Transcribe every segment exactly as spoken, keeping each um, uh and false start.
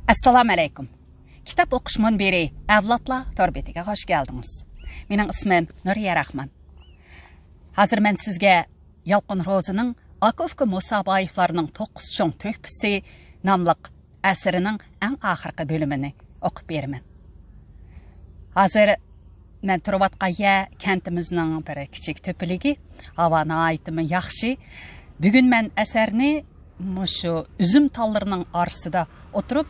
ئەسسالامۇ ئەلەيكۇم. كىتاب ئوقۇش مۇنبىرى ئەۋلادلار تور بېتىگە خوش كەلدىڭىز. مېنىڭ ئىسمىم نۇرىيە راخمان. ھازىر مەن سىزگە يالقۇن روزىنىڭ «ئاكا-ئۇكا مۇسابايېۋلارنىڭ توققۇز چوڭ تۆھپىسى» ناملىق ئەسىرىنىڭ ئەڭ ئاخىرقى بۆلۈمىنى ئوقۇپ بېرىمەن. ھازىر مەن تۇرۇۋاتقان يەر كەنتىمىزنىڭ بىر كىچىك تۆپىلىكى. ھاۋا ناھايىتىمۇ ياخشى. بۈگۈن مەن ئەسەرنى مۇشۇ ئۈزۈم تاللىرىنىڭ ئارىسىدا ئولتۇرۇپ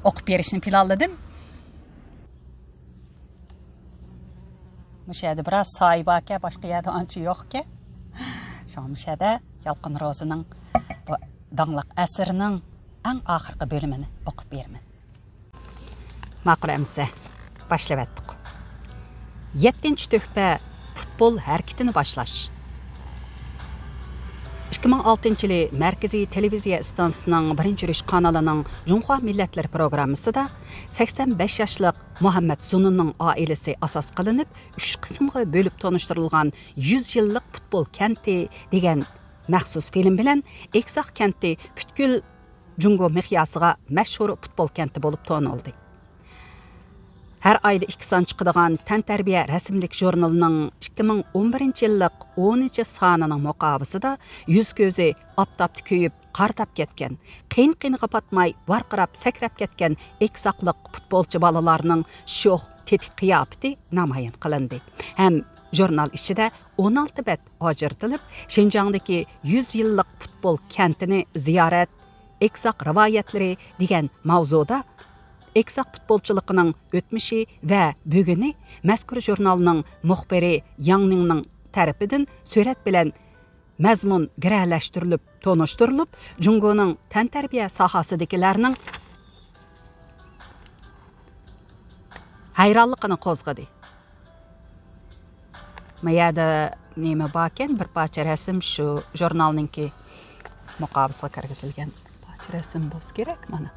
ئوقۇپ بېرىشنى پىلانلىدىم. مۇشۇ يەردە بىراز سايە باركەن، باشقا يەردە ئانچە يوقكەن. شۇڭا مۇشۇ يەردە يالقۇن روزىنىڭ بۇ داڭلىق ئەسىرىنىڭ ئەڭ ئاخىرقى بۆلۈمىنى ئوقۇپ بېرىمەن. ماقۇل ئەمىسە، باشلىۋەتتۇق. يەتتىنچى تۆھپە، پۇتبول ھەرىكىتىنى باشلاش. ئىككى مىڭ ئالتىنچى يىلى مەركىزىي تېلېۋىزىيە ئىستانسىسىنىڭ بىرىنچى ئۈرۈش قانىلىنىڭ جۇڭخۇا مىللەتلىرى پروگراممىسىدا سەكسەن بەش ياشلىق مۇھەممەد زۇنۇننىڭ ئائىلىسى ئاساس قىلىنىپ، ئۈچ قىسىمغا بۆلۈپ تونۇشتۇرۇلغان يۈز يىللىق پۇتبول كەنتى دېگەن مەخسۇس فىلىم بىلەن ئېكساق كەنتى پۈتكۈل جۇڭگو مىقياسىغا مەشھۇر پۇتبول كەنتى بولۇپ تونۇلدى. ھەر ئايدا ئىككى سان چىقىدىغان تەنتەربىيە رەسىملىك ژۇرنىلىنىڭ ئىككى مىڭ ئون بىرىنچى يىللىق ئونىنچى سانىنىڭ مۇقاۋىسىدا يۈز-كۆزى ئاپتاپتا كۆيۈپ، قارىداپ كەتكەن، قىن-قىنىغا پاتماي ۋارقىراپ، سەكرەپ كەتكەن ئېكساقلىق پۇتبولچى بالىلارنىڭ شوخ، تېتىك قىياپىتى نامايان قىلىندى ھەم ژۇرنال ئىچىدە ئون ئالتە بەت ئاجرىتىلىپ، شىنجاڭدىكى يۈز يىللىق پۇتبول كەنتىنى زىيارەت، ئېكساق رىۋايەتلىرى دېگەن ماۋزۇدا ئېكساق پۇتبولچىلىقىنىڭ ئۆتمۈشى ۋە بۈگۈنى مەزكۇر ژۇرنالنىڭ مۇخبىرى ياڭ نىڭنىڭ تەرىپىدىن سۈرەت بىلەن مەزمۇن گىرەلەشتۈرۈلۈپ تونۇشتۇرۇلۇپ، جۇڭگونىڭ تەنتەربىيە ساھەسىدىكىلەرنىڭ ھەيرانلىقىنى قوزغىدى. ما يەردە نېمە باركەن؟ بىر پارچە رەسىم، شۇ ژۇرنالنىڭكى مۇقاۋىسىغا كىرگۈزۈلگەن بىر پارچە رەسىم بولسا كېرەك مانا.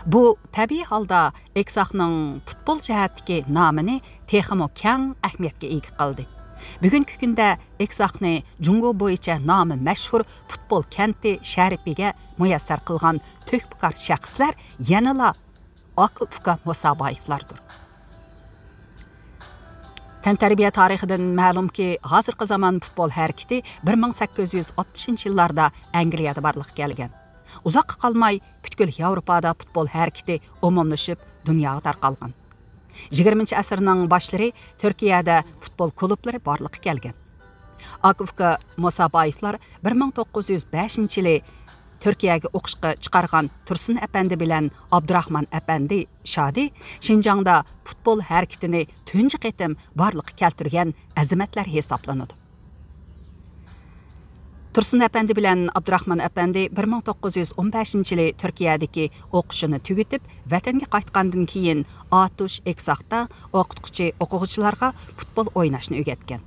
بۇ تەبىئىي ھالدا ئېكساقنىڭ پۇتبول جەھەتتىكى نامىنى تېخىمۇ كەڭ ئەھمىيەتكە ئىگە قىلدى. بۈگۈنكى كۈندە ئېكساقنى جۇڭگو بويىچە نامى مەشھۇر پۇتبول كەنتى شەرىپىگە مۇيەسسەر قىلغان تۆھپىكار شەخسلەر يەنىلا ئاكا-ئۇكا مۇسابايېۋلاردۇر. تەنتەربىيە تارىخىدىن مەلۇمكى، ھازىرقى زامان پۇتبول ھەرىكىتى بىر مىڭ سەككىز يۈز ئاتمىشىنچى يىللاردا ئەنگلىيەدە بارلىققا كەلگەن. ئۇزاققا قالماي پۈتكۈل ياۋروپادا پۇتبول ھەرىكىتى ئومۇملىشىپ، دۇنياغا تارقالغان. يىگىرمىنچى ئەسىرنىڭ باشلىرى تۈركىيەدە پۇتبول كۇلۇبلىرى بارلىققا كەلگەن. ئاكا-ئۇكا مۇسابايېۋلار بىر مىڭ توققۇز يۈز بەشىنچى يىلى تۈركىيەگە ئوقۇشقا چىقارغان تۇرسۇن ئەپەندى بىلەن ئابدۇراخمان ئەپەندى شادى شىنجاڭدا پۇتبول ھەرىكىتىنى تۇنجى قېتىم بارلىققا كەلتۈرگەن ئەزىمەتلەر ھېسابلىنىدۇ. تۇرسۇن ئەپەندى بىلەن ئابدۇراخمان ئەپەندى بىر مىڭ توققۇز يۈز ئون بەشىنچى يىلى تۈركىيەدىكى ئوقۇشىنى تۈگىتىپ، ۋەتەنگە قايتقاندىن كېيىن، ئاتۇش ئېكساقتا ئوقۇتقۇچى ئوقۇغۇچىلارغا پۇتبول ئويناشنى ئۆگەتكەن.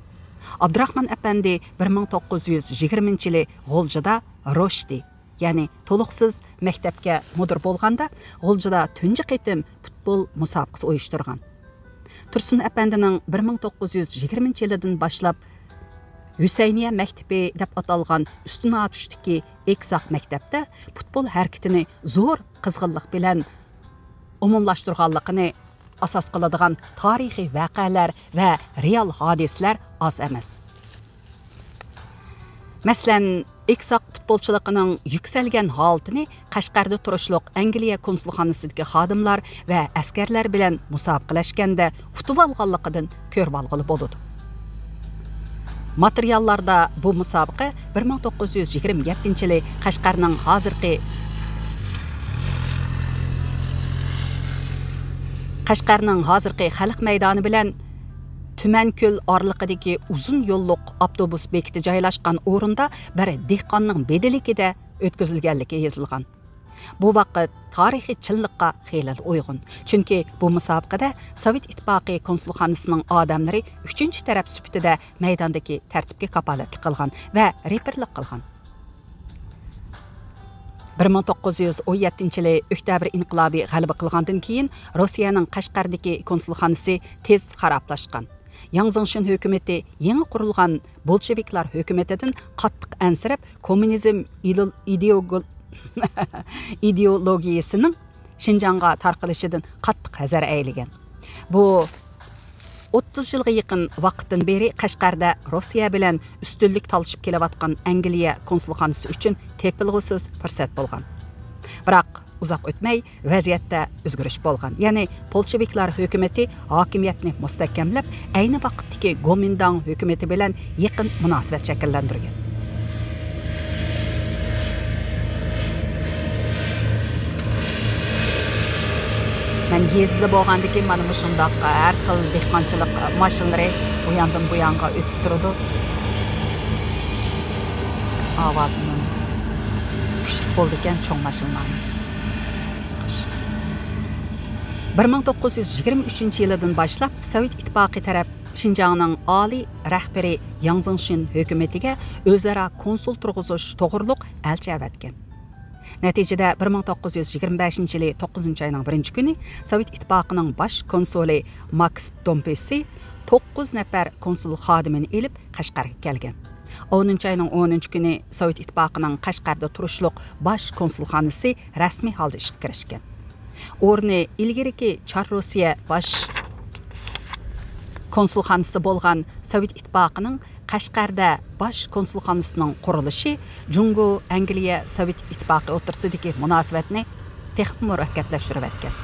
ئابدۇراخمان ئەپەندى بىر مىڭ توققۇز يۈز يىگىرمىنچى يىلى غۇلجىدا روشدى، يەنى تولۇقسىز مەكتەپكە مۇدىر بولغاندا، غۇلجىدا تۇنجى قېتىم پۇتبول مۇسابىقىسى ئۇيۇشتۇرغان. تۇرسۇن ئەپەندىنىڭ بىر مىڭ توققۇز يۈز يىگىرمىنچى يىلىدىن باشلاپ ھۈسەينىيە مەكتىپى دەپ ئاتالغان ئۈستۈن ئاتۇشتىكى ئېكساق مەكتەپتە پۇتبول ھەرىكىتىنى زور قىزغىنلىق بىلەن ئومۇملاشتۇرغانلىقىنى ئاساس قىلىدىغان تارىخىي ۋەقەلەر ۋە رېئال ھادىسىلەر ئاز ئەمەس. مەسىلەن، ئېكساق پۇتبولچىلىقىنىڭ يۈكسەلگەن ھالىتىنى قەشقەردە تۇرۇشلۇق ئەنگلىيە كونسۇلخانىسىدىكى خادىملار ۋە ئەسكەرلەر بىلەن مۇسابىقىلەشكەندە ئۇتۇۋالغانلىقىدىن كۆرۈۋالغىلى بولىدۇ. ماتېرىياللاردا بۇ مۇسابىقە بىر مىڭ توققۇز يۈز يىگىرمە يەتتىنچى يىلى قەشقەرنىڭ ھازىرقى، قەشقەرنىڭ ھازىرقى خەلق مەيدانى بىلەن تۈمەنكۆل ئارىلىقىدىكى ئۇزۇن يوللۇق ئاپتوبۇس بېكىتى جايلاشقان ئورۇندا بىر دېھقاننىڭ بېدىلىكىدە ئۆتكۈزۈلگەنلىكى يېزىلغان. بۇ ۋاقىت تارىخىي چىنلىققا خېلىلا ئۇيغۇن، چۈنكى بۇ مۇسابىقىدە سوۋېت ئىتتىپاقى كونسۇلخانىسىنىڭ ئادەملىرى ئۈچىنچى تەرەپ سۈپىتىدە مەيداندىكى تەرتىپكە كاپالەتلىك قىلغان ۋە رېپېرلىق قىلغان. بىر مىڭ توققۇز يۈز ئون يەتتىنچى يىلى ئۆكتەبىر ئىنقىلابى غەلىبە قىلغاندىن كېيىن، روسىيەنىڭ قەشقەردىكى كونسۇلخانىسى تېز خارابلاشقان. ياڭ زېڭشىن ھۆكۈمىتى يېڭى قۇرۇلغان بولشېۋىكلار ھۆكۈمىتىدىن قاتتىق ئەنسىرەپ، كوممۇنىزم ئىدېئولوگىيە ئىدېئولوگىيىسىنىڭ شىنجاڭغا تارقىلىشىدىن قاتتىق ھەزەر ئەيلىگەن. بۇ ئوتتۇز يىلغا يېقىن ۋاقىتتىن بېرى قەشقەردە روسىيە بىلەن ئۈستۈنلۈك تالىشىپ كېلىۋاتقان ئەنگلىيە كونسۇلخانىسى ئۈچۈن تېپىلغۇسىز پۇرسەت بولغان. بىراق، ئۇزاق ئۆتمەي ۋەزىيەتتە ئۆزگىرىش بولغان. يەنى بولشېۋىكلار ھۆكۈمىتى ھاكىمىيەتنى مۇستەھكەملەپ، ئەينى ۋاقىتتىكى گومىنداڭ ھۆكۈمىتى بىلەن يېقىن مۇناسىۋەت شەكىللەندۈرگەن. مەن يېزىدا بولغاندىكىن مانا مۇشۇنداق ھەر خىل دېھقانچىلىق ماشىنىلىرى ئۇ ياندىن بۇ يانغا ئۆتۈپ تۇرىدۇ. ئاۋازىمۇ كۈچلۈك بولىدىكەن چوڭ ماشىنىلارنىڭ. بىر مىڭ توققۇز يۈز يىگىرمە ئۈچىنچى يىلىدىن باشلاپ سوۋېت ئىتتىپاقى تەرەپ شىنجاڭنىڭ ئالىي رەھبىرى ياڭ زېڭشىن ھۆكۈمىتىگە ئۆزئارا كونسۇل تۇرغۇزۇش توغرۇلۇق ئەلچى ئەۋەتكەن. نەتىجىدە، بىر مىڭ توققۇز يۈز يىگىرمە بەشىنچى يىلى توققۇزىنچى ئاينىڭ بىرىنچى كۈنى سوۋېت ئىتتىپاقىنىڭ باش كونسۇلى ماكس دومپېسسى توققۇز نەپەر كونسۇل خادىمىنى ئېلىپ قەشقەرگە كەلگەن. ئونىنچى ئاينىڭ ئونىنچى كۈنى سوۋېت ئىتتىپاقىنىڭ قەشقەردە تۇرۇشلۇق باش كونسۇلخانىسى رەسمىي ھالدا ئىشقا كىرىشكەن. ئورنى ئىلگىرىكى چار روسىيە باش كونسۇلخانىسى بولغان سوۋېت ئىتتىپاقىنىڭ قەشقەردە باش كونسۇلخانىسىنىڭ قۇرۇلۇشى جۇڭگو، ئەنگلىيە، سوۋېت ئىتتىپاقى ئوتتۇرىسىدىكى مۇناسىۋەتنى تېخىمۇ مۇرەككەپلەشتۈرۈۋەتكەن.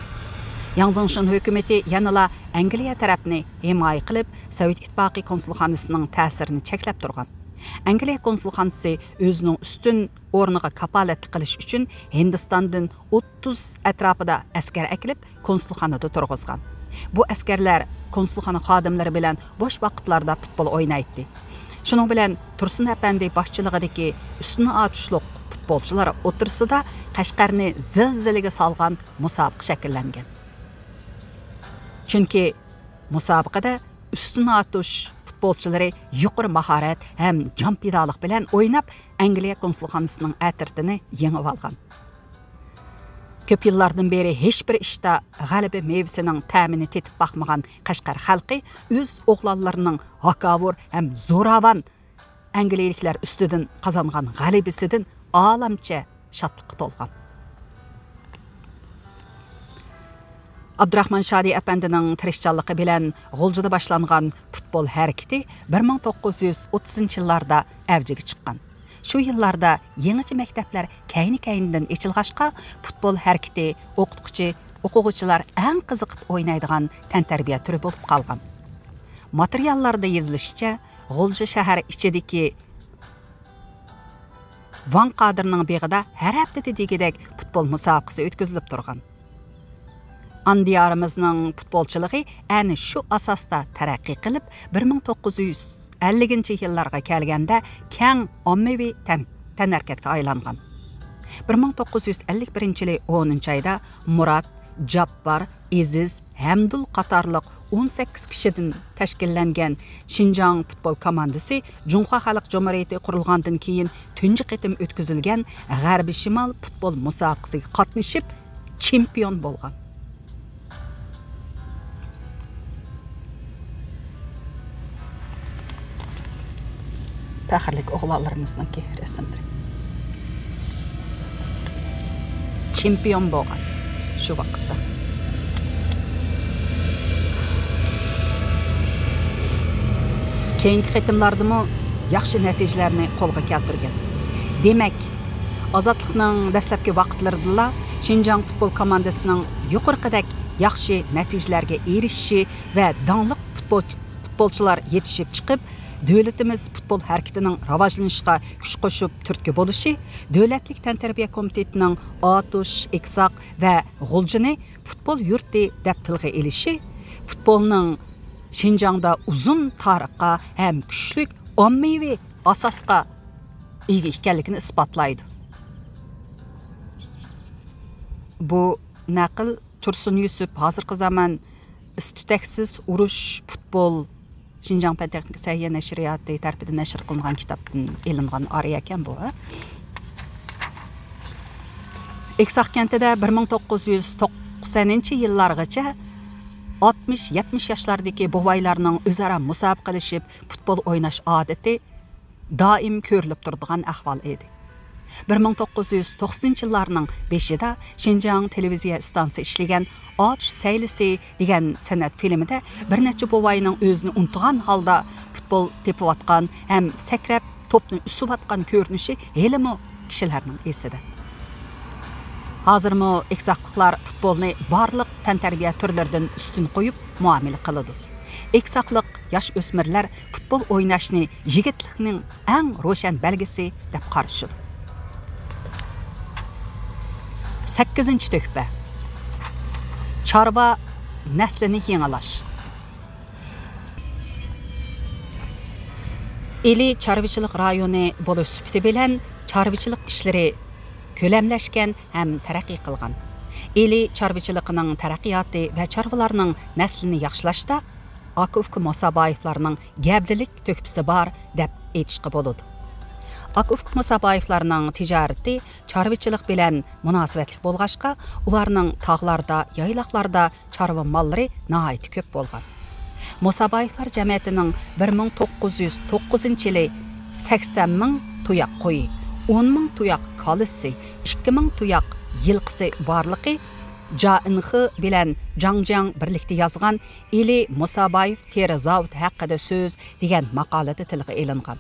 ياڭ زېڭشىن ھۆكۈمىتى يەنىلا ئەنگلىيە تەرەپنى ھىمايە قىلىپ، سوۋېت ئىتتىپاقى كونسۇلخانىسىنىڭ تەسىرىنى چەكلەپ تۇرغان. ئەنگلىيە كونسۇلخانىسى ئۆزىنىڭ ئۈستۈن ئورنىغا كاپالەتلىك قىلىش ئۈچۈن ھىندىستاندىن ئوتتۇز ئەتراپىدا ئەسكەر ئەكېلىپ، كونسۇلخانىدا تۇرغۇزغان. بۇ ئەسكەرلەر كونسۇلخانا خادىملىرى بىلەن بوش ۋاقىتلاردا پۇتبول ئوينايتتى. شۇنىڭ بىلەن تۇرسۇن ئەپەندى باشچىلىقىدىكى ئۈستۈن ئاتۇشلۇق پۇتبولچىلار ئوتتۇرىسىدا قەشقەرنى زىلزىلىگە سالغان مۇسابىقە شەكىللەنگەن. چۈنكى مۇسابىقىدە ئۈستۈن ئاتۇش پۇتبولچىلىرى يۇقىرى ماھارەت ھەم جان پىدالىق بىلەن ئويناپ، ئەنگلىيە كونسۇلخانىسىنىڭ ئەترىتىنى يېڭىۋالغان. كۆپ يىللاردىن بېرى ھېچبىر ئىشتا غەلىبە مېۋىسىنىڭ تەمىنى تېتىپ باقمىغان قەشقەر خەلقى ئۆز ئوغلانلىرىنىڭ ھاكاۋۇر ھەم زوراۋان ئەنگلىيەلىكلەر ئۈستىدىن قازانغان غەلىبىسىدىن ئالەمچە شادلىققا تولغان. ئابدۇراخمان شادى ئەپەندىنىڭ تىرىشچانلىقى بىلەن غۇلجىدا باشلانغان پۇتبول ھەرىكىتى بىر مىڭ توققۇز يۈز ئوتتۇزىنچى يىللاردا ئەۋجىگە چىققان. شۇ يىللاردا يېڭىچە مەكتەپلەر كەينى-كەينىدىن ئېچىلغاچقا، پۇتبول ھەرىكىتى ئوقۇتقۇچى، ئوقۇغۇچىلار ئەڭ قىزىقىپ ئوينايدىغان تەنتەربىيە تۈرى بولۇپ قالغان. ماتېرىياللاردا يېزىلىشىچە، غۇلجا شەھەر ئىچىدىكى ۋاڭ قادىرنىڭ بېغىدا ھەر ھەپتىدە دېگۈدەك پۇتبول مۇسابىقىسى ئۆتكۈزۈلۈپ تۇرغان. ئانا دىيارىمىزنىڭ پۇتبولچىلىقى ئەنە شۇ ئاساستا تەرەققىي قىلىپ، بىر مىڭ توققۇز يۈز ئەللىكىنچى يىللارغا كەلگەندە كەڭ ئاممىۋى تەن-، تەنھەرىكەتكە ئايلانغان. بىر مىڭ توققۇز يۈز ئەللىك بىرىنچى يىلى ئونىنچى ئايدا مۇرات، جاپپار، ئېزىز، ھەمدۇل قاتارلىق ئون سەككىز كىشىدىن تەشكىللەنگەن شىنجاڭ پۇتبول كوماندىسى جۇڭخۇا خەلق جۇمھۇرىيىتى قۇرۇلغاندىن كېيىن تۇنجى قېتىم ئۆتكۈزۈلگەن غەربىي شىمال پۇتبول مۇسابىقىسىگە قاتنىشىپ، چېمپىيون بولغان. پەخىرلىك ئوغلانلىرىمىزنىڭكى رەسىملىرى. چېمپىيون بولغان شۇ ۋاقىتتا. كېيىنكى قېتىملاردىمۇ ياخشى نەتىجىلەرنى قولغا كەلتۈرگەن. دېمەك، ئازادلىقنىڭ دەسلەپكى ۋاقىتلىرىدىلا شىنجاڭ پۇتبول كوماندىسىنىڭ يۇقىرىقىدەك ياخشى نەتىجىلەرگە ئېرىشىشى ۋە داڭلىق پۇتبول-، پۇتبولچىلار يېتىشىپ چىقىپ، دۆلىتىمىز پۇتبول ھەرىكىتىنىڭ راۋاجلىنىشىغا كۈچ قوشۇپ تۈرتكە بولۇشى، دۆلەتلىك تەنتەربىيە كومىتېتىنىڭ ئاتۇش، ئېكساق ۋە غۇلجىنى پۇتبول يۇرتى دەپ تىلغا ئېلىشى پۇتبولنىڭ شىنجاڭدا ئۇزۇن تارىخقا ھەم كۈچلۈك ئاممىۋى ئاساسقا ئىگە ئىكەنلىكىنى ئىسپاتلايدۇ. بۇ نەقىل تۇرسۇن يۈسۈپ ھازىرقى زامان ئىس-تۈتەكسىز ئۇرۇش، پۇتبول، شىنجاڭ پەن تېخنىكا سەھىيە نەشرىياتى تەرىپىدىن نەشر قىلىنغان كىتابتىن ئېلىنغان ئارىيە ئىكەن بۇ. ئېكساق كەنتىدە بىر مىڭ توققۇز يۈز توقسەنىنچى يىللارغىچە ئاتمىش، يەتمىش ياشلاردىكى بوۋايلارنىڭ ئۆزئارا مۇسابىقىلىشىپ پۇتبول ئويناش ئادىتى دائىم كۆرۈلۈپ تۇرىدىغان ئەھۋال ئىدى. بىر مىڭ توققۇز يۈز توقسىنىنچى يىللارنىڭ بېشىدا شىنجاڭ تېلېۋىزىيە ئىستانسىسى ئىشلىگەن ئاتۇش سەيلىسى دېگەن سەنئەت فىلىمىدا بىر نەچچە بوۋاينىڭ ئۆزىنى ئۇنتۇغان ھالدا پۇتبول تېپىۋاتقان ھەم سەكرەپ توپنى ئۈسۈۋاتقان كۆرۈنۈشى ھېلىمۇ كىشىلەرنىڭ ئېسىدە. ھازىرمۇ ئېكساقلىقلار پۇتبولنى بارلىق تەنتەربىيە تۈرلىرىدىن ئۈستۈن قويۇپ مۇئامىلە قىلىدۇ. ئېكساقلىق ياش ئۆسمۈرلەر پۇتبول ئويناشنى يىگىتلىكنىڭ ئەڭ روشەن بەلگىسى دەپ قارىشىدۇ. سەككىزىنچى تۆھپە. چارۋا نەسلىنى يېڭىلاش. ئىلى چارۋىچىلىق رايونى بولۇش سۈپىتى بىلەن چارۋىچىلىق ئىشلىرى كۆلەملەشكەن ھەم تەرەققىي قىلغان. ئىلى چارۋىچىلىقىنىڭ تەرەققىياتى ۋە چارۋىلارنىڭ نەسلىنى ياخشىلاشتا ئاكا-ئۇكا مۇسابايېۋلارنىڭ گەۋدىلىك تۆھپىسى بار دەپ ئېيتىشقا بولىدۇ. ئاكا-ئۇكا مۇسابايېۋلارنىڭ تىجارىتى چارۋىچىلىق بىلەن مۇناسىۋەتلىك بولغاچقا، ئۇلارنىڭ تاغلاردا، يايلاقلاردا چارۋا ماللىرى ناھايىتى كۆپ بولغان. مۇسابايېۋلار جەمەتىنىڭ بىر مىڭ توققۇز يۈز توققۇزىنچى يىلى سەكسەن مىڭ تۇياق قويى، ئون مىڭ تۇياق كالىسى، ئىككى مىڭ تۇياق يىلقىسى بارلىقى جائىنخې بىلەن جاڭجياڭ بىرلىكتە يازغان ئىلى مۇسابايېۋ تېرە زاۋۇتى ھەققىدە سۆز دېگەن ماقالىدە تىلغا ئېلىنغان.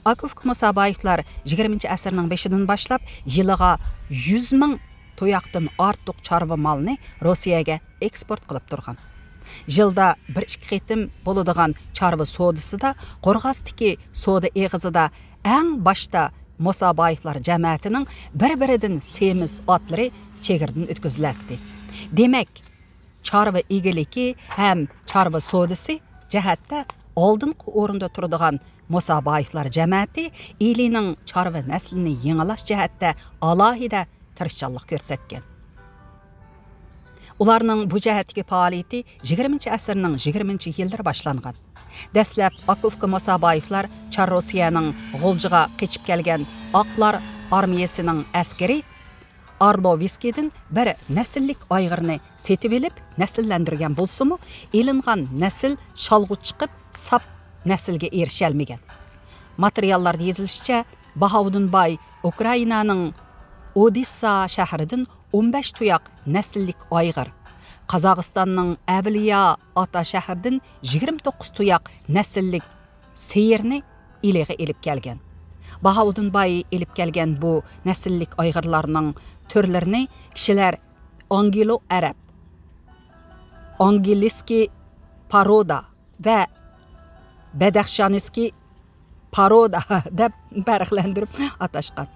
ئاكا-ئۇكا مۇسابايېۋلار يىگىرمىنچى ئەسىرنىڭ بېشىدىن باشلاپ يىلىغا يۈز مىڭ تۇياقتىن ئارتۇق چارۋا مالنى روسىيەگە ئېكسپورت قىلىپ تۇرغان. يىلدا بىر ئىككى قېتىم بولىدىغان چارۋا سودىسىدا قورغاستىكى سودا ئېغىزىدا ئەڭ باشتا مۇسابايېۋلار جەمەتىنىڭ بىر-بىرىدىن سېمىز ئاتلىرى چېگرىدىن ئۆتكۈزۈلەتتى. دېمەك، چارۋا ئىگىلىكى ھەم چارۋا سودىسى جەھەتتە ئالدىنقى ئورۇندا تۇرىدىغان مۇسابايېۋلار جەمەتى ئىلىنىڭ چارۋا نەسلىنى يېڭىلاش جەھەتتە ئالاھىدە تىرىشچانلىق كۆرسەتكەن. ئۇلارنىڭ بۇ جەھەتتىكى پائالىيىتى يىگىرمىنچى ئەسىرنىڭ يىگىرمىنچى يىللىرى باشلانغان. دەسلەپ ئاكا-ئۇكا مۇسابايېۋلار چار روسىيەنىڭ غۇلجىغا قېچىپ كەلگەن ئاقلار ئارمىيەسىنىڭ ئەسكىرى ئارلوۋسكىيدىن بىر نەسىللىك ئايغىرنى سېتىۋېلىپ نەسىللەندۈرگەن بولسىمۇ، ئېلىنغان نەسىل شالغۇت چىقىپ، ساپ نەسىلگە ئېرىشەلمىگەن. ماتېرىياللاردا يېزىلىشىچە، باھاۋۇدۇن باي ئۇكرائىنانىڭ ئودېسسا شەھىرىدىن ئون بەش تۇياق نەسىللىك ئايغىر، قازاقىستاننىڭ ئەۋلىيا ئاتا شەھىرىدىن يىگىرمە توققۇز تۇياق نەسىللىك سېيىرنى ئىلىغا ئېلىپ كەلگەن. باھاۋۇدۇن باي ئېلىپ كەلگەن بۇ نەسىللىك ئايغىرلارنىڭ تۈرلىرىنى كىشىلەر ئانگلو ئەرەب، ئانگلىسكىي پارودا ۋە بەدەخشانسكىي پارودا دەپ پەرقلەندۈرۈپ ئاتاشقان.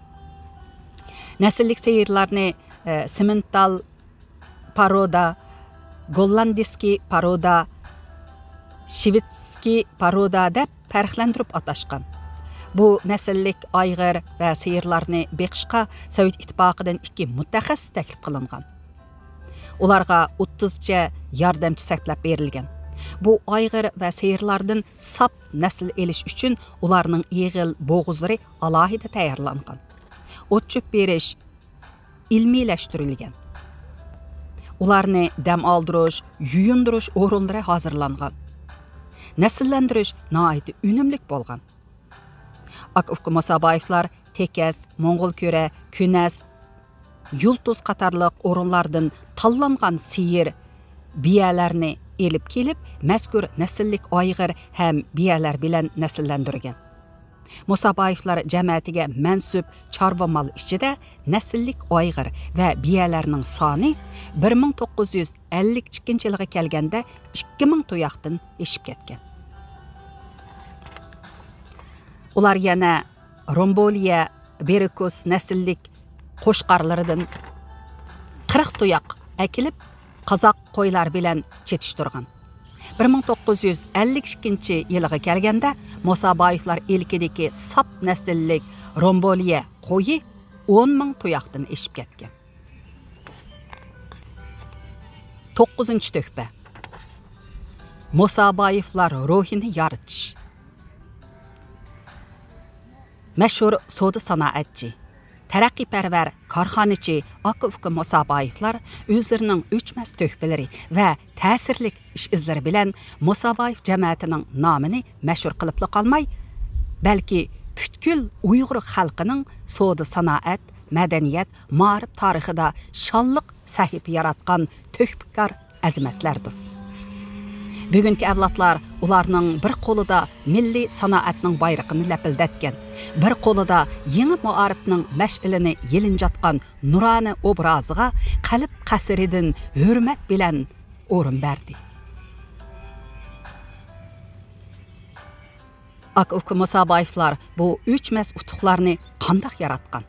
نەسىللىك سېيىرلارنى، ئە، سىممېنتال پارودا، گوللاندسكىي پارودا، شۋېتسكىي پارودا دەپ پەرقلەندۈرۈپ ئاتاشقان. بۇ نەسىللىك ئايغىر ۋە سېيىرلارنى بېقىشقا سوۋېت ئىتتىپاقىدىن ئىككى مۇتەخەسسىس تەكلىپ قىلىنغان. ئۇلارغا ئوتتۇزچە ياردەمچى سەپلەپ بېرىلگەن. بۇ ئايغىر ۋە سېيىرلاردىن ساپ نەسىل ئېلىش ئۈچۈن ئۇلارنىڭ ئېغىل بوغۇزلىرى ئالاھىدە تەييارلانغان. ئوت-چۆپ بېرىش ئىلمىيلەشتۈرۈلگەن. ئۇلارنى دەم ئالدۇرۇش، يۇيۇندۇرۇش ئورۇنلىرى ھازىرلانغان. نەسىللەندۈرۈش ناھايىتى ئۈنۈملۈك بولغان. ئاكا-ئۇكا مۇسابايېۋلار تېكەس، موڭغۇلكۈرە، كۈنەس، يۇلتۇز قاتارلىق ئورۇنلاردىن تاللانغان سېيىر، بىيەلەرنى ئېلىپ كېلىپ، مەزكۇر نەسىللىك ئايغىر ھەم بىيەلەر بىلەن نەسىللەندۈرگەن. مۇسابايېۋلار جەمەتىگە مەنسۇپ چارۋا مال ئىچىدە نەسىللىك ئايغىر ۋە بىيەلەرنىڭ سانى بىر مىڭ توققۇز يۈز ئەللىك ئىككىنچى يىلغا كەلگەندە ئىككى مىڭ تۇياقتىن ئېشىپ كەتكەن. ئۇلار يەنە رومبولىيە، بېركوس نەسىللىك قوچقارلىرىدىن قىرىق تۇياق ئەكېلىپ، قازاق قويلار بىلەن چېتىشتۇرغان. بىر مىڭ توققۇز يۈز ئەللىك ئىككىنچى يىلىغا كەلگەندە، مۇسابايېۋلار ئىلكىدىكى ساپ نەسىللىك رومبولىيە قويى ئون مىڭ تۇياقتىن ئېشىپ كەتكەن. توققۇزىنچى تۆھپە. مۇسابايېۋلار روھىنى يارىتىش. مەشھۇر سودا سانائەتچى، تەرەققىيپەرۋەر كارخانىچى ئاكا-ئۇكا مۇسابايېۋلار ئۆزلىرىنىڭ ئۆچمەس تۆھپىلىرى ۋە تەسىرلىك ئىش-ئىزلىرى بىلەن مۇسابايېۋ جەمەتىنىڭ نامىنى مەشھۇر قىلىپلا قالماي، بەلكى پۈتكۈل ئۇيغۇر خەلقىنىڭ سودا سانائەت، مەدەنىيەت، مائارىپ تارىخىدا شانلىق سەھىپە ياراتقان تۆھپىكار ئەزىمەتلەردۇر. بۈگۈنكى ئەۋلادلار ئۇلارنىڭ بىر قولىدا مىللىي سانائەتنىڭ بايرىقىنى لەپىلدەتكەن، بىر قولىدا يېڭى مائارىپنىڭ مەشئىلىنى يېلىنجاتقان نۇرانە ئوبرازىغا قەلب قەسرىدىن ھۆرمەت بىلەن ئورۇن بەردى. ئاكا ئۇكا مۇسابايېۋلار بۇ ئۆچمەس ئۇتۇقلارنى قانداق ياراتقان؟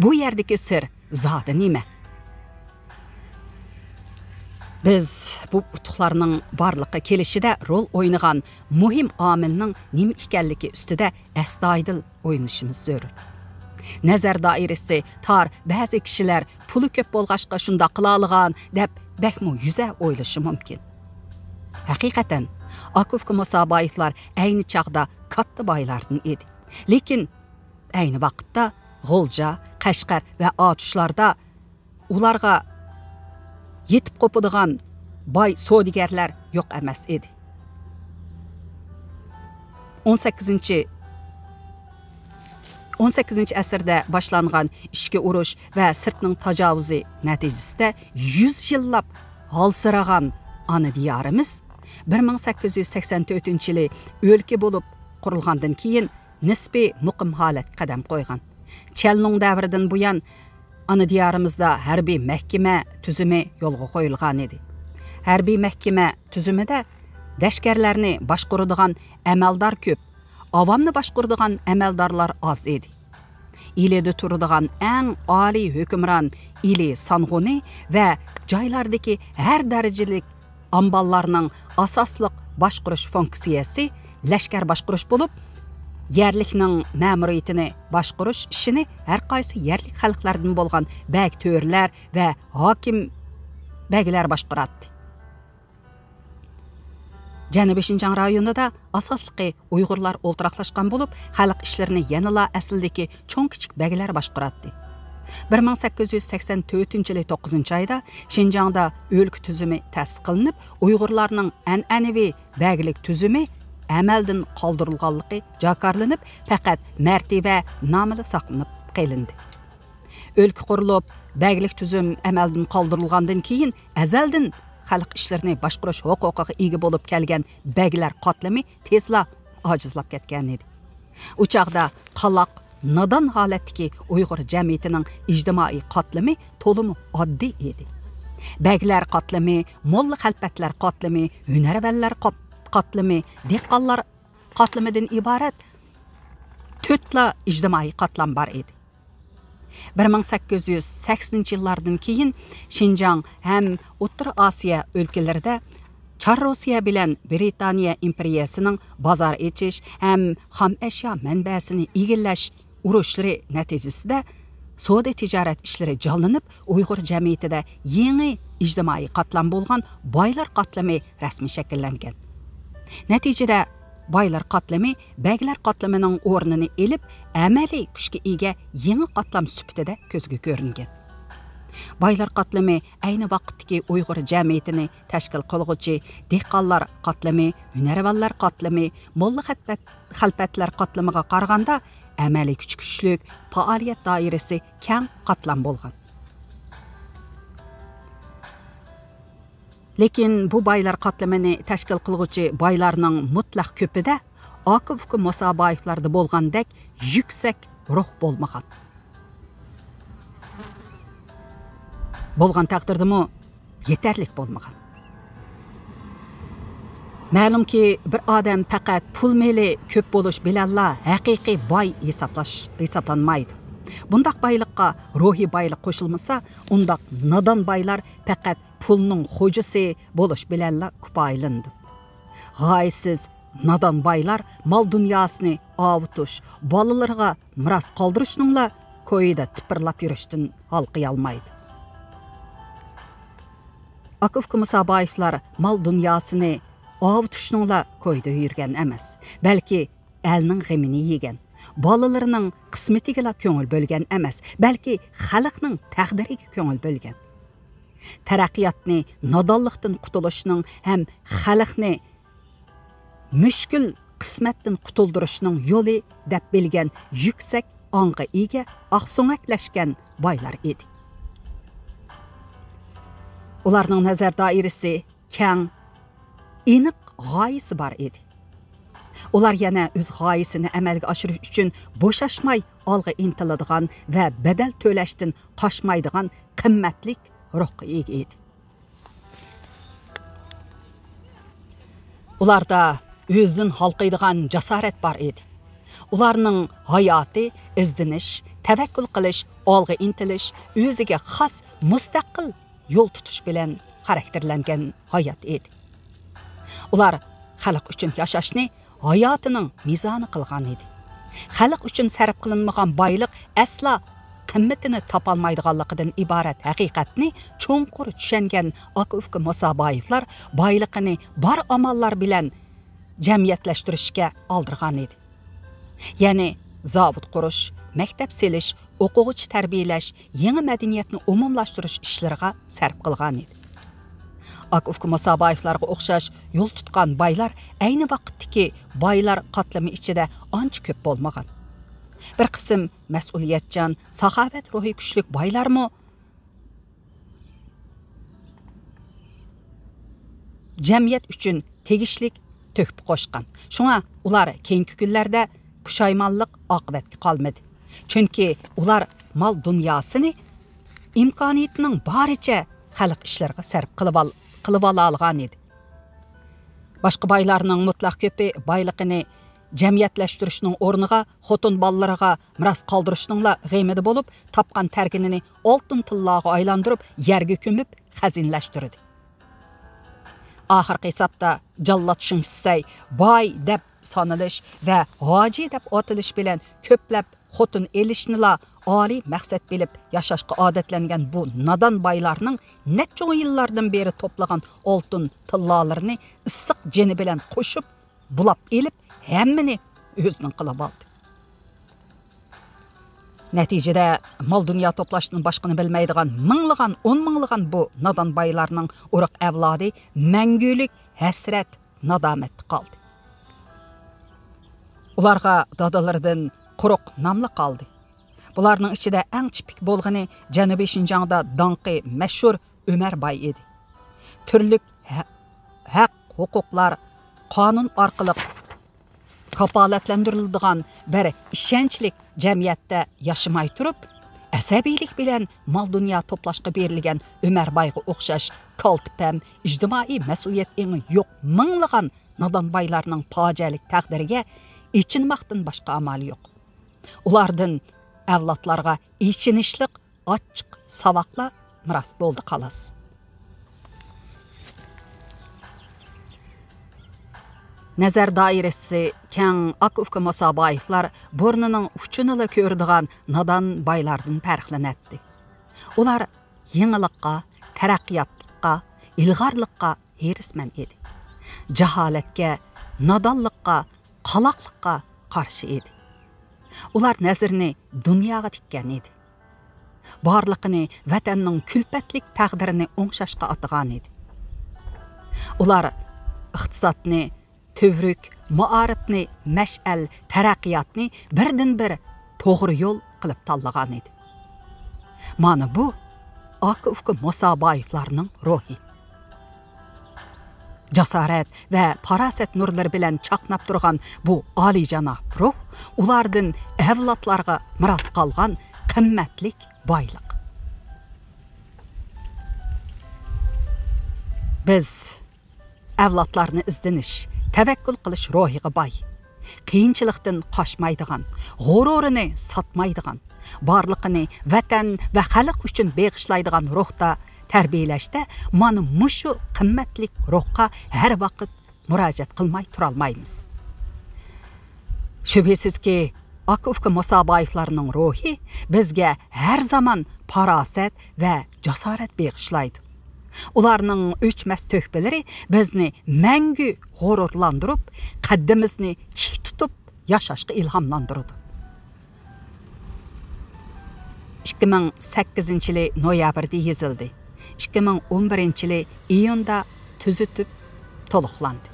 بۇ يەردىكى سىر زادى نېمە؟ بىز بۇ ئۇتۇقلارنىڭ بارلىققا كېلىشىدە رول ئوينىغان مۇھىم ئامىلنىڭ نېمە ئىكەنلىكى ئۈستىدە ئەستايىدىل ئويلىنىشىمىز زۆرۈر. نەزەر دائىرىسى تار بەزى كىشىلەر پۇلى كۆپ بولغاچقا شۇنداق قىلالىغان دەپ بەكمۇ يۈزە ئويلىشى مۇمكىن. ھەقىقەتەن، ئاكا ئۇكا مۇسابايېۋلار ئەينى چاغدا كاتتا بايلاردىن ئىدى. لېكىن ئەينى ۋاقىتتا غۇلجا، قەشقەر ۋە ئاتۇشلاردا ئۇلارغا يېتىپ قوپىدىغان باي سودىگەرلەر يوق ئەمەس ئىدى. ئون سەككىزىنچى، ئون سەككىزىنچى ئەسىردە باشلانغان ئىچكى ئۇرۇش ۋە سىرتنىڭ تاجاۋۇزى نەتىجىسىدە يۈز يىللاپ ھالسىرىغان ئانا دىيارىمىز بىر مىڭ سەككىز يۈز سەكسەن تۆتىنچى يىلى ئۆلكە بولۇپ قۇرۇلغاندىن كېيىن نىسپىي مۇقىم ھالەتكە قەدەم قويغان. چيەنلۇڭ دەۋرىدىن بۇيان ئانا دىيارىمىزدا ھەربىي مەھكىمە تۈزۈمى يولغا قويۇلغانىدى. ھەربىي مەھكىمە تۈزۈمىدە لەشكەرلەرنى باشقۇرىدىغان ئەمەلدار كۆپ، ئاۋامنى باشقۇرىدىغان ئەمەلدارلار ئاز ئىدى. ئىلىدە تۇرىدىغان ئەڭ ئالىي ھۆكۈمران ئىلى سانغۇنى ۋە جايلاردىكى ھەر دەرىجىلىك ئامباللارنىڭ ئاساسلىق باشقۇرۇش فۇنكسىيەسى لەشكەر باشقۇرۇش بولۇپ، يەرلىكنىڭ مەمۇرىيىتىنى باشقۇرۇش ئىشىنى ھەرقايسى يەرلىك خەلقلەردىن بولغان بەگ تۆرىلەر ۋە ھاكىم بەگلەر باشقۇراتتى. جەنۇبىي شىنجاڭ رايونىدا ئاساسلىقى ئۇيغۇرلار ئولتۇراقلاشقان بولۇپ، خەلق ئىشلىرىنى يەنىلا ئەسلىدىكى چوڭ كىچىك بەگلەر باشقۇراتتى. بىر مىڭ سەككىز يۈز سەكسەن تۆتىنچى يىلى توققۇزىنچى ئايدا شىنجاڭدا ئۆلكە تۈزۈمى تەسىس قىلىنىپ، ئۇيغۇرلارنىڭ ئەنئەنىۋى بەگلىك تۈزۈمى ئەمەلدىن قالدۇرۇلغانلىقى جاكارلىنىپ، پەقەت مەرتىۋە نامىلا ساقلىنىپ قېلىندى. ئۆلكە قۇرۇلۇپ، بەگلىك تۈزۈم ئەمەلدىن قالدۇرۇلغاندىن كېيىن، ئەزەلدىن خەلق ئىشلىرىنى باشقۇرۇش ھوقۇقىغا ئىگە بولۇپ كەلگەن بەگلەر قاتلىمى تېزلا ئاجىزلاپ كەتكەنىدى. ئۇ چاغدا قالاق، نادان ھالەتتىكى ئۇيغۇر جەمئىيىتىنىڭ ئىجتىمائىي قاتلىمى تولىمۇ ئاددىي ئىدى. بەگلەر قاتلىمى، موللا خەلپەتلەر قاتلىمى، ھۈنەرۋەنلەر قات-، قاتلىمى، دېھقانلار قاتلىمىدىن ئىبارەت تۆتلا ئىجتىمائىي قاتلام بار ئىدى. بىر مىڭ سەككىز يۈز سەكسىنىنچى يىللاردىن كېيىن شىنجاڭ ھەم ئوتتۇرا ئاسىيا ئۆلكىلىرىدە چار روسىيە بىلەن برىتانىيە ئىمپېرىيەسىنىڭ بازار ئېچىش ھەم خام ئەشيا مەنبەسىنى ئىگىلەش ئۇرۇشلىرى نەتىجىسىدە سودا تىجارەت ئىشلىرى جانلىنىپ، ئۇيغۇر جەمئىيىتىدە يېڭى ئىجتىمائىي قاتلام بولغان بايلار قاتلىمى رەسمىي شەكىللەنگەن. نەتىجىدە، بايلار قاتلىمى بەگلەر قاتلىمىنىڭ ئورنىنى ئېلىپ، ئەمەلىي كۈچكە ئىگە يېڭى قاتلام سۈپىتىدە كۆزگە كۆرۈنگەن. بايلار قاتلىمى ئەينى ۋاقىتتىكى ئۇيغۇر جەمئىيىتىنى تەشكىل قىلغۇچى دېھقانلار قاتلىمى، ھۈنەرۋەنلەر قاتلىمى، موللا خەلپەت-، خەلپەتلەر قاتلىمىغا قارىغاندا ئەمەلىي كۈچى كۈچلۈك، پائالىيەت دائىرىسى كەڭ قاتلام بولغان. لېكىن بۇ بايلار قاتلىمىنى تەشكىل قىلغۇچى بايلارنىڭ مۇتلەق كۆپىدە ئاكا-ئۇكا مۇسابايېۋلاردا بولغاندەك يۈكسەك روھ بولمىغان. بولغان تەقدىردىمۇ يېتەرلىك بولمىغان. مەلۇمكى، بىر ئادەم پەقەت پۇل مېلى كۆپ بولۇش بىلەنلا ھەقىقىي باي ھېسابلاش، ھېسابلانمايدۇ. بۇنداق بايلىققا روھىي بايلىق قوشۇلمىسا، ئۇنداق نادان بايلار پەقەت پۇلنىڭ خوجىسى بولۇش بىلەنلا كۇپايىلىنىدۇ. غايىسىز نادان بايلار مال-دۇنياسىنى ئاۋۇتۇش، بالىلىرىغا مىراس قالدۇرۇشنىڭلا كويىدا تىپىرلاپ يۈرۈشتىن ھالقىيالمايدۇ. ئاكا-ئۇكا مۇسابايېۋلار مال-دۇنياسىنى ئاۋۇتۇشنىڭلا كويىدا يۈرگەن ئەمەس، بەلكى ئەلنىڭ غېمىنى يېگەن، بالىلىرىنىڭ قىسمىتىگىلا كۆڭۈل بۆلگەن ئەمەس، بەلكى خەلقنىڭ تەقدىرىگە كۆڭۈل بۆلگەن. تەرەققىياتنى نادانلىقتىن قۇتۇلۇشنىڭ ھەم خەلقنى مۈشكۈل قىسمەتتىن قۇتۇلدۇرۇشنىڭ يولى دەپ بىلگەن يۈكسەك ئاڭغا ئىگە، ئاقسۆڭەكلەشكەن بايلار ئىدى. ئۇلارنىڭ نەزەر دائىرىسى كەڭ، ئېنىق غايىسى بار ئىدى. ئۇلار يەنە ئۆز غايىسىنى ئەمەلگە ئاشۇرۇش ئۈچۈن بوشاشماي ئالغا ئىنتىلىدىغان ۋە بەدەل تۆلەشتىن قاچمايدىغان قىممەتلىك روھقا ئىگە ئىدى. ئۇلاردا ئۆزىدىن ھالقىيدىغان جاسارەت بار ئىدى. ئۇلارنىڭ ھاياتى ئىزدىنىش، تەۋەككۈل قىلىش، ئالغا ئىنتىلىش، ئۆزىگە خاس مۇستەقىل يول تۇتۇش بىلەن خاراكتېرلەنگەن ھايات ئىدى. ئۇلار خەلق ئۈچۈن ياشاشنى ھاياتىنىڭ مىزانى قىلغان ئىدى. خەلق ئۈچۈن سەرپ قىلىنمىغان بايلىق ئەسلا قىممىتىنى تاپالمايدىغانلىقىدىن ئىبارەت ھەقىقەتنى چوڭقۇر چۈشەنگەن ئاكا-ئۇكا مۇسابايېۋلار بايلىقىنى بار ئاماللار بىلەن جەمئىيەتلەشتۈرۈشكە ئالدىرغان ئىدى. يەنى زاۋۇت قۇرۇش، مەكتەپ سېلىش، ئوقۇغۇچى تەربىيەلەش، يېڭى مەدەنىيەتنى ئومۇملاشتۇرۇش ئىشلىرىغا سەرپ قىلغان ئىدى. ئاكا-ئۇكا مۇسابايېۋلارغا ئوخشاش يول تۇتقان بايلار ئەينى ۋاقىتتىكى بايلار قاتلىمى ئىچىدە ئانچە كۆپ بولمىغان. بىر قىسىم مەسئۇلىيەتچان، ساخاۋەت روھى كۈچلۈك بايلارمۇ جەمئىيەت ئۈچۈن تېگىشلىك تۆھپە قوشقان. شۇڭا ئۇلار كېيىنكى كۈنلەردە پۇشايمانلىق ئاقىۋەتكە قالمىدى. چۈنكى ئۇلار مال دۇنياسىنى ئىمكانىيىتىنىڭ بارىچە خەلق ئىشلىرىغا سەرپ قىلىۋال-، قىلىۋالالىغان ئىدى. باشقا بايلارنىڭ مۇتلەق كۆپى بايلىقىنى جەمئىيەتلەشتۈرۈشنىڭ ئورنىغا خوتۇن بالىلىرىغا مىراس قالدۇرۇشنىڭلا غېمىدە بولۇپ، تاپقان تەركىنىنى ئالتۇن تىللاغا ئايلاندۇرۇپ، يەرگە كۆمۈپ خەزىنىلەشتۈردى. ئاخىرقى ھېسابتا جاللات شېڭ شىسەي باي دەپ سانىلىش ۋە ھاجى دەپ ئاتىلىش بىلەن كۆپلەپ خوتۇن ئېلىشنىلا ئالىي مەقسەت بىلىپ ياشاشقا ئادەتلەنگەن بۇ نادان بايلارنىڭ نەچچە ئون يىللاردىن بېرى توپلىغان ئالتۇن تىللالىرىنى ئىسسىق جېنى بىلەن قوشۇپ، بۇلاپ ئېلىپ، ھەممىنى ئۆزىنىڭ قىلىۋالدى. نەتىجىدە، مال-دۇنيا توپلاشتىن باشقىنى بىلمەيدىغان مىڭلىغان، ئون مىڭلىغان بۇ نادان بايلارنىڭ ئۇرۇق-ئەۋلادى مەڭگۈلۈك ھەسرەت، نادامەتتە قالدى. ئۇلارغا دادىلىرىدىن قۇرۇق ناملا قالدى. بۇلارنىڭ ئىچىدە ئەڭ تىپىك بولغىنى جەنۇبىي شىنجاڭدا داڭقى مەشھۇر ئۆمەر باي ئىدى. تۈرلۈك ھە-، ھەق-ھوقۇقلار قانۇن ئارقىلىق كاپالەتلەندۈرۈلىدىغان بىر ئىشەنچلىك جەمئىيەتتە ياشىماي تۇرۇپ، ئەسەبىيلىك بىلەن مال-دۇنيا توپلاشقا بېرىلگەن ئۆمەر بايغا ئوخشاش كالتە پەم، ئىجتىمائىي مەسئۇلىيەت ئېڭى يوق مىڭلىغان نادان بايلارنىڭ پاجىئەلىك تەقدىرىگە ئېچىنماقتىن باشقا ئامال يوق. ئۇلاردىن ئەۋلادلارغا ئېچىنىشلىق ئاچچىق ساۋاقلا مىراس بولدى، خالاس. نەزەر دائىرىسى كەڭ ئاكا-ئۇكا مۇسابايېۋلار بۇرنىنىڭ ئۇچىنىلا كۆرىدىغان نادان بايلاردىن پەرقلىنەتتى. ئۇلار يېڭىلىققا، تەرەققىياتلىققا، ئىلغارلىققا ھېرىسمەن ئىدى. جاھالەتكە، نادانلىققا، قالاقلىققا قارشى ئىدى. ئۇلار نەزىرىنى دۇنياغا تىككەن ئىدى. بارلىقىنى ۋەتەننىڭ كۈلپەتلىك تەقدىرىنى ئوڭشاشقا ئاتىغان ئىدى. ئۇلار ئىقتىسادنى تۈۋرۈك، مائارىپنى مەشئەل، تەرەققىياتنى بىردىنبىر توغرا يول قىلىپ تاللىغان ئىدى. مانا بۇ ئاكا-ئۇكا مۇسابايېۋلارنىڭ روھى. جاسارەت ۋە پاراسەت نۇرلىرى بىلەن چاقناپ تۇرغان بۇ ئالىيجاناب روھ ئۇلاردىن ئەۋلادلارغا مىراس قالغان قىممەتلىك بايلىق. بىز ئەۋلادلارنى ئىزدىنىش، تەۋەككۈل قىلىش روھىغا باي، قىيىنچىلىقتىن قاچمايدىغان، غۇرۇرىنى ساتمايدىغان، بارلىقىنى ۋەتەن ۋە خەلق ئۈچۈن بېغىشلايدىغان روھتا تەربىيەلەشتە مانا مۇشۇ قىممەتلىك روھقا ھەر ۋاقىت مۇراجىئەت قىلماي تۇرالمايمىز. شۈبھىسىزكى، ئاكا-ئۇكا مۇسابايېۋلارنىڭ روھى بىزگە ھەر زامان پاراسەت ۋە جاسارەت بېغىشلايدۇ. ئۇلارنىڭ ئۆچمەس تۆھپىلىرى بىزنى مەڭگۈ غۇرۇرلاندۇرۇپ، قەددىمىزنى تىك تۇتۇپ ياشاشقا ئىلھاملاندۇرىدۇ. ئىككى مىڭ سەككىزىنچى يىلى نويابىردا يېزىلدى. ئىككى مىڭ ئون بىرىنچى يىلى ئىيۇندا تۈزىتىپ تولۇقلاندى.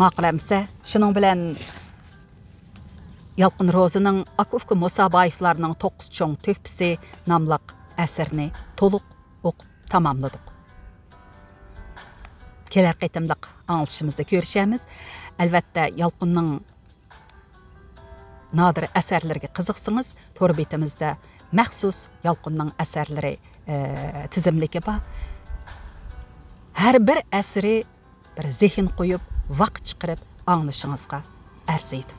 ماقۇل ئەمىسە، شۇنىڭ بىلەن يالقۇن روزىنىڭ «ئاكا-ئۇكا مۇسابايېۋلارنىڭ توققۇز چوڭ تۆھپىسى» ناملىق ئەسىرىنى تولۇق ئوقۇپ تاماملىدۇق. كېلەر قېتىملىق ئاڭلىشىمىزدا كۆرۈشەرمىز. ئەلۋەتتە، يالقۇننىڭ نادىر ئەسەرلىرىگە قىزىقسىڭىز، تور بېتىمىزدە مەخسۇس يالقۇننىڭ ئەسەرلىرى، ئە، تىزىملىكى بار. ھەر بىر ئەسىرى بىر زېھىن قويۇپ، ۋاقىت چىقىرىپ ئاڭلىشىڭىزغا ئەرزىيدۇ.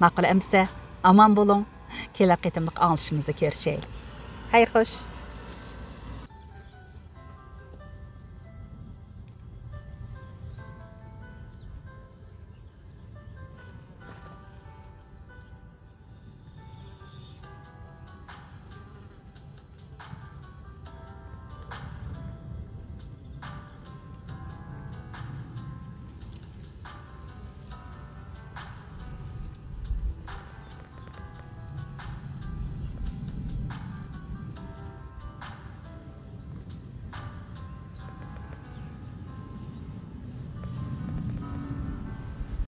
ماقۇل ئەمىسە، ئامان بولۇڭ. كېلەر قېتىملىق ئاڭلىشىمىزدا كۆرۈشەيلى. خەير خوش.